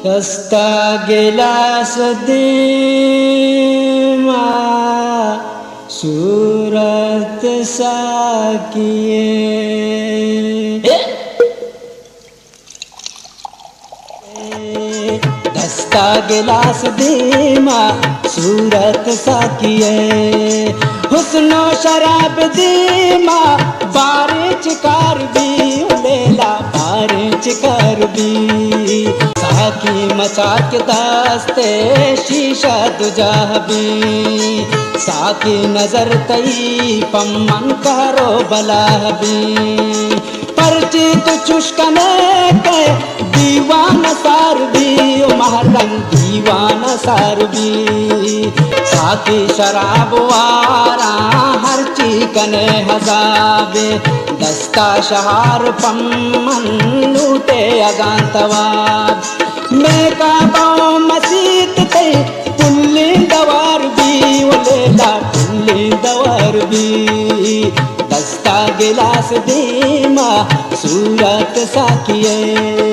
دستا گلاس دیما صورت ساقی ءِ۔ دستا گلاس دیما صورت ساقی ءِ۔ حسن و شراب دیما باریں چکار بی، او لیلا باریں چکار بی۔ ساقی مچار کہ دست شیشہ دو جاہ بی، ساقی نظر تئی پمن کارو بلاہ بی۔ پرچی تو چوش کنے کہ دیوان سار بی، او محرم دیوان سار بی۔ ساقی شراب واراں ہرچی کنے حساب، دستا شہار پمن لوٹے اگاں تواب۔ مئے کعبہ و مسیت تئی پلیں دوار بی، او لیلا پلیں دوار بی۔ دستا گلاس دیما صورت ساقی ءِ۔